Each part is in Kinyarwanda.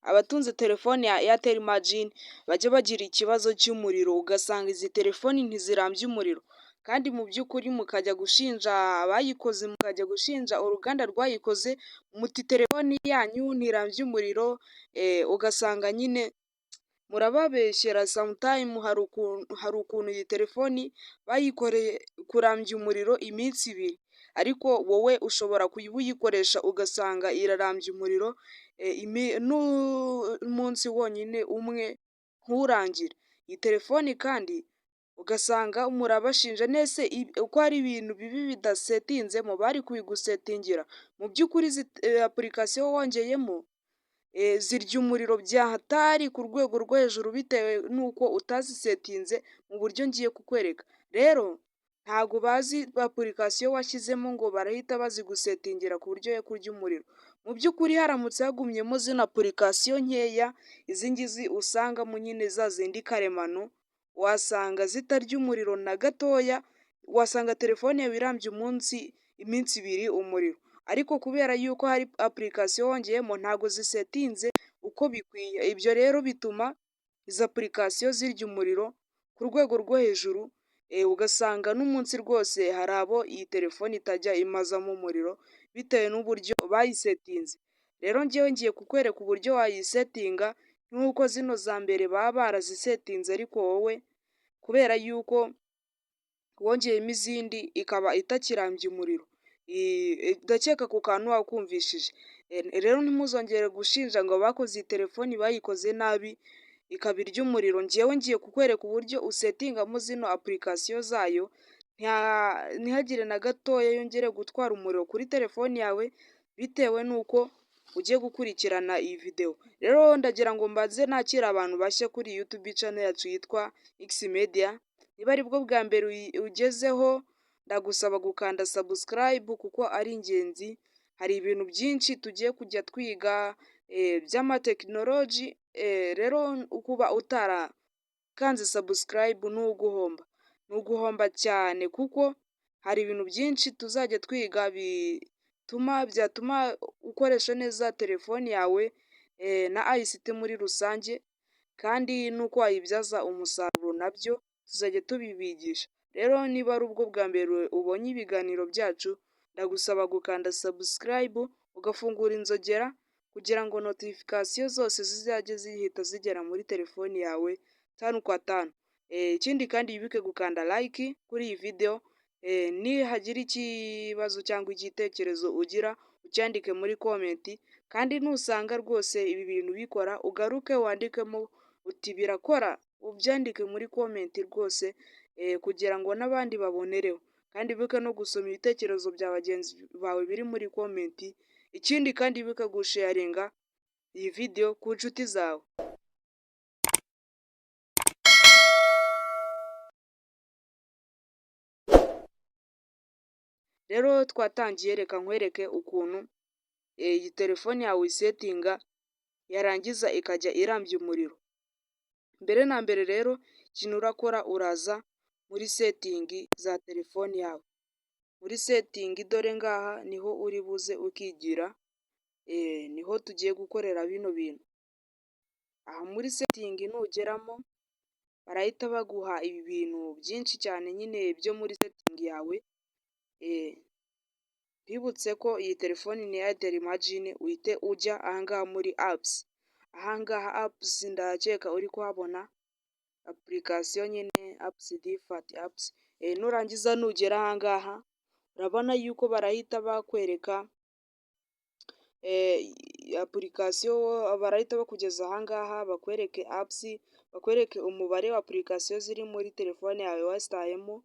Abatunze telefone ya Airtel Imagine bajya bagira ikibazo cy'umuriro, ugasanga izi telefoni ntizirambya umuriro, kandi mu by'ukuri mukajya gushinja abayikoze, mukajya gushinja uruganda rwayikoze muti telefoni yanyu ntirambya umuriro, ugasanga nyine murababeshyera. Sometime hari ukuntu iyi telefoni bayikoreye kurambya umuriro iminsi 2, ariko wowe ushobora kuba uyikoresha ugasanga irarambya umuriro n'umunsi wonyine umwe nturangire. Iyi telefoni kandi ugasanga murabashinja nese uko hari ibintu bibi bidasetinzemo bari kubigusetingira. Mu by'ukuri izi application wongeyemo zirya umuriro bya hatari ku rwego rwo hejuru, bitewe n'uko utazisetinze mu buryo ngiye kukwereka. Rero ntago bazi application washyizemo ngo barahita bazigusetingira ku buryo ye kurya umuriro. Mu by'ukuri haramutse hagumyemo zino application nkeya, izi ngizi usangamo nyine za zindi karemano, wasanga zitarya umuriro na gatoya, wasanga telefone yawe irambye umunsi, iminsi 2 umuriro. Ariko kubera yuko hari application wongeyemo ntago zisetinze uko bikwiye, ibyo rero bituma izi application zirya umuriro ku rwego rwo hejuru, ugasanga n'umunsi rwose hari abo iyi telefone itajya imazamo umuriro bitewe n'uburyo bayisetinze. Rero njyewe ngiye kukwereka uburyo wayisetinga nk'uko zino za mbere baba barazisetinze, ariko wowe kubera yuko wongeyemo izindi ikaba itakirambya umuriro. Ndakeka ako kantu wakumvishije. Rero ntimuzongere gushinja ngo abakoze iyi telefoni bayikoze nabi ikaba irya umuriro. Njyewe ngiye kukwereka uburyo usetingamo zino application zayo ntihagire na gatoya yongere gutwara umuriro kuri telefoni yawe, bitewe n'uko ugiye gukurikirana iyi videwo. Rero ndagira ngo mbanze nakire abantu bashya kuri YouTube channel yacu yitwa X Media. Niba aribwo bwa mbere ugezeho, ndagusaba gukanda subscribe kuko ari ingenzi. Hari ibintu byinshi tugiye kujya twiga by'amatekinoloji. Rero kuba utarakanze subscribe ni uguhomba, ni uguhomba cyane, kuko hari ibintu byinshi tuzajya twiga bituma byatuma ukoresha neza telefoni yawe na ICT muri rusange, kandi n'uko wayibyaza umusaruro nabyo tuzajya tubibigisha. Rero niba ari ubwo bwa mbere ubonye ibiganiro byacu, ndagusaba gukanda subscribe, ugafungura inzogera kugira ngo notification zose zizajye zihita zigera muri telefoni yawe tanu kwa tanu. Ikindi kandi wibuke gukanda like kuri iyi video. Nihagira ikibazo cyangwa igitekerezo ugira, ucyandike muri comment, kandi nusanga rwose ibi bintu bikora ugaruke wandikemo uti birakora, ubyandike muri comment rwose kugira ngo n'abandi babonereho. Kandi wibuke no gusoma ibitekerezo bya bagenzi bawe biri muri comment. Ikindi kandi wibuke gusharinga iyi video ku nshuti zawe. Rero twatangiye, reka nkwereke ukuntu iyi telefone yawe uyisetinga yarangiza ikajya irambya umuriro. Mbere na mbere rero ikintu urakora, uraza muri setting za telefone yawe. Muri setting dore ngaha niho uri buze ukigira, niho tugiye gukorera bino bintu. Aha muri setting nugeramo barahita baguha ibi bintu byinshi cyane nyine byo muri setting yawe. Mbibutse ko iyi telefoni ni Airtel Imagine, uhite ujya ahangaha muri apps. Ahangaha apps ndakeka uri kuhabona application nyine, apps, default apps. Nurangiza nugera ahangaha urabona yuko barahita bakwereka application, barahita bakugeza ahangaha bakwereke apps, bakwereke umubare wa application ziri muri telefone yawe wesitayemo,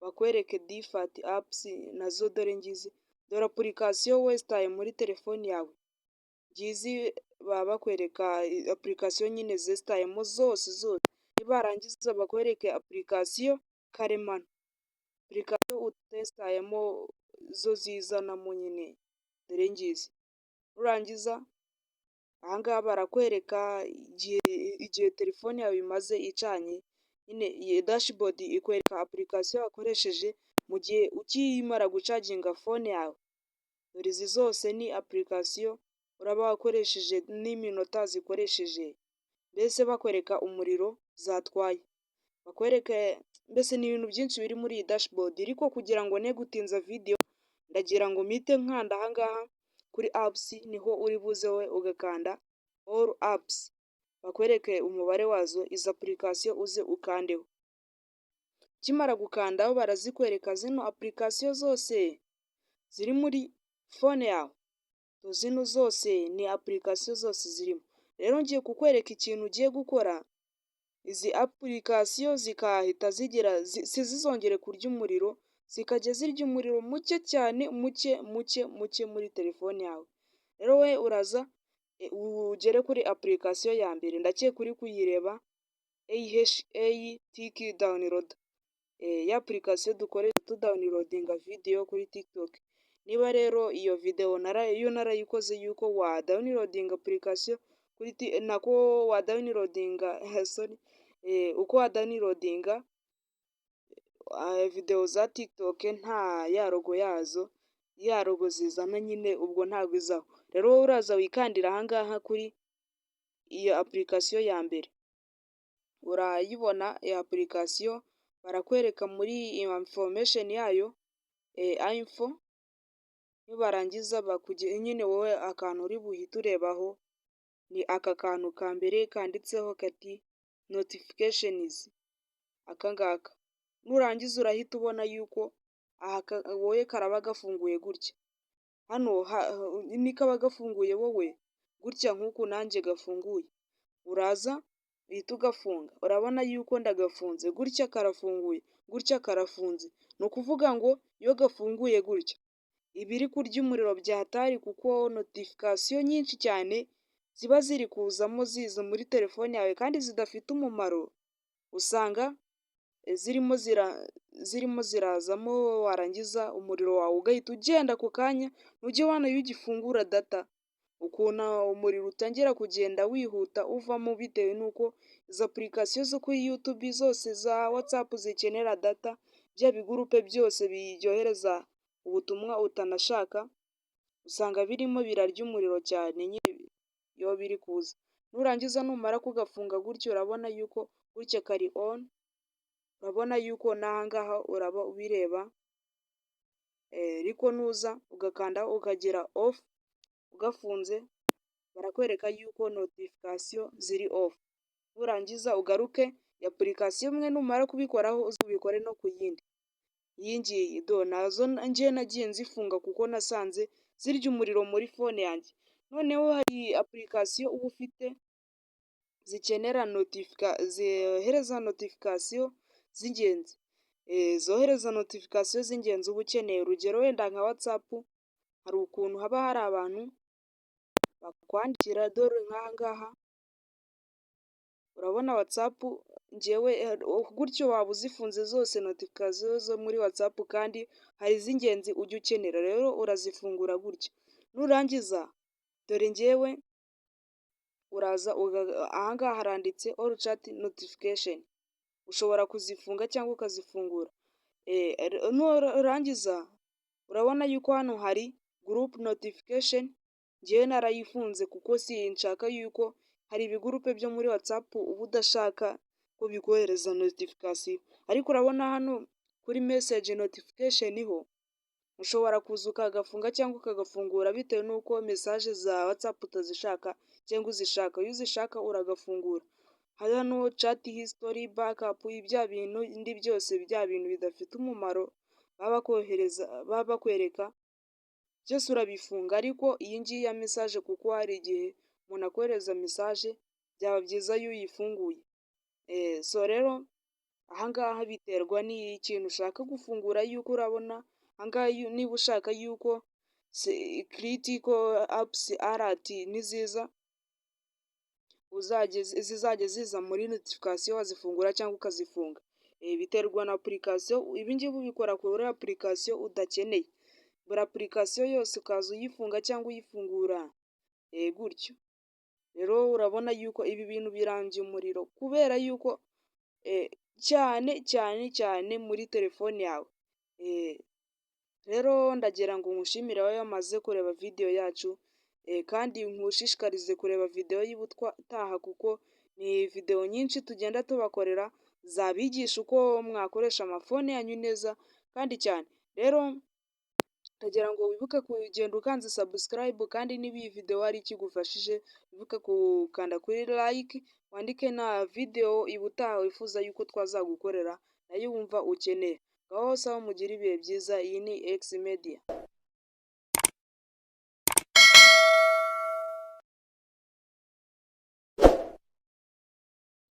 bakwereke default apps nazo dore ngizi. Dore application wesitaye muri telefone yawe ngizi, baba bakwereka application nyine zesitayemo zose zose. Nibarangiza bakwereke application karemano, application utesitayemo zo zizanamo nyine, dore ngizi. Nurangiza ahangaha barakwereka igihe telefone yawe imaze icanye nyine. Iyi dashboard ikwereka application wakoresheje mu gihe ukimara gucaginga phone yawe. Dore izi zose ni application. uraba wakoresheje n'iminota zikoresheje, mbese bakwereka umuriro zatwaye, bakwereke, mbese ni ibintu byinshi biri muri iyi dashboard. Ariko kugira ngo ne gutinza video, ndagira ngo mpite nkanda ahangaha kuri apps, niho uri buze wowe ugakanda all apps, bakwereke umubare wazo, izo application uze ukandeho. Ukimara gukandaho barazikwereka zino application zose ziri muri phone yawe, zino zose ni application zose zirimo. Rero ngiye kukwereka ikintu ugiye gukora, izi application zikahita zigira ntizizongere kurya umuriro, zikajya zirya umuriro muke cyane, muke muke muke muri telefone yawe. Rero wowe uraza ugere kuri application ya mbere, ndakeka uri kuyireba, AHA Tik Downloader, ya application dukoresha tudownloadinga video kuri TikTok. Niba rero iyo video yo narayikoze yuko wadownloadinga application kuri, nako wadownloadinga, sorry, uko wadownloadinga video za TikTok nta ya logo yazo, ya logo zizana nyine ubwo ntabwo izaho. Rero wowe uraza wikandira ahangaha kuri iyo application ya mbere, urayibona iyo application, barakwereka muri information yayo, info, nibarangiza nyine wowe akantu uri buhite urebaho ni aka kantu ka mbere kanditseho kati "notifications", aka ngaka. Nurangiza urahita ubona yuko aha wowe karaba gafunguye gutya, hano nikaba gafunguye wowe gutya nk'uku nanjye gafunguye, uraza uhita ugafunga. Urabona yuko ndagafunze gutya, karafunguye gutya, karafunze. Ni ukuvuga ngo iyo gafunguye gutya iba iri kurya umuriro bya hatari, kuko notification nyinshi cyane ziba ziri kuzamo ziza muri telefone yawe kandi zidafite umumaro, usanga zirimo zirazamo, warangiza umuriro wawe ugahita ugenda ako kanya. Ntujya ubona iyo ugifungura data ukuntu umuriro utangira kugenda wihuta uvamo, bitewe n'uko izo application zo kuri YouTube zose, za WhatsApp zikenera data, bya bigurupe byose byohereza ubutumwa utanashaka, usanga birimo birarya umuriro cyane nyine iyo biri kuza. Nurangiza numara kugafunga gutyo, urabona yuko gutya kari on, urabona yuko n'ahangaha uraba ubireba. Ariko nuza ugakanda ukagira off ugafunze, barakwereka yuko notification ziri off. Nurangiza ugaruke application imwe, numara kubikoraho ubikore no ku yindi. Iyi ngiyi do nazo njye nagiye nzifunga kuko nasanze zirya umuriro muri phone yanjye. Noneho hari application uba ufite zikenera zohereza notification z'ingenzi, zohereza notification z'ingenzi uba ukeneye. Urugero wenda nka WhatsApp, hari ukuntu haba hari abantu bakwandikira. Dore nk'aha ngaha urabona WhatsApp, njyewe gutyo waba uzifunze zose notification zo muri WhatsApp, kandi hari iz'ingenzi ujya ukenera, rero urazifungura gutya. Nurangiza dore njyewe uraza ahangaha haranditse "all chat notification", ushobora kuzifunga cyangwa ukazifungura. Nurangiza urabona yuko hano hari group notification, njyewe narayifunze kuko sinshaka yuko hari ibigurupe byo muri WhatsApp uba udashaka ko bikohereza notification. Ariko urabona hano kuri message notification ho ushobora kuza ukagafunga cyangwa ukagafungura bitewe n'uko message za WhatsApp utazishaka cyangwa uzishaka. Iyo uzishaka uragafungura. Hano chat history, backup, bya bintu byose, bya bintu bidafite umumaro baba bakohereza, baba bakwereka byose urabifunga. Ariko iyi ngiyi ya message, kuko hari igihe umuntu akohereza message, byaba byiza iyo uyifunguye. So rero ahangaha biterwa n'ikintu ushaka gufungura, yuko urabona ahangaha niba ushaka yuko critical apps alert niziza zizajya ziza muri notification, wazifungura cyangwa ukazifunga, biterwa na application. Ibi ngibi ubikora kuri application udakeneye, buri application yose ukaza uyifunga cyangwa uyifungura gutyo. Rero urabona yuko ibi bintu birangiye umuriro kubera yuko cyane cyane cyane muri telefone yawe. Rero ndagira ngo nkushimire wowe wamaze kureba video yacu. Kandi nkushishikarize kureba video y'ubutaha, kuko ni video nyinshi tugenda tubakorera zabigisha uko mwakoresha amafone yanyu neza kandi cyane. Rero ndagira ngo wibuke kugenda ukanze subscribe, kandi niba iyi video hari ikigufashije, wibuke gukanda kuri like, wandike na video ibutaha wifuza yuko twazagukorera nayo wumva ukeneye. Ngaho sawa, mugire ibihe byiza. Iyi ni X Media.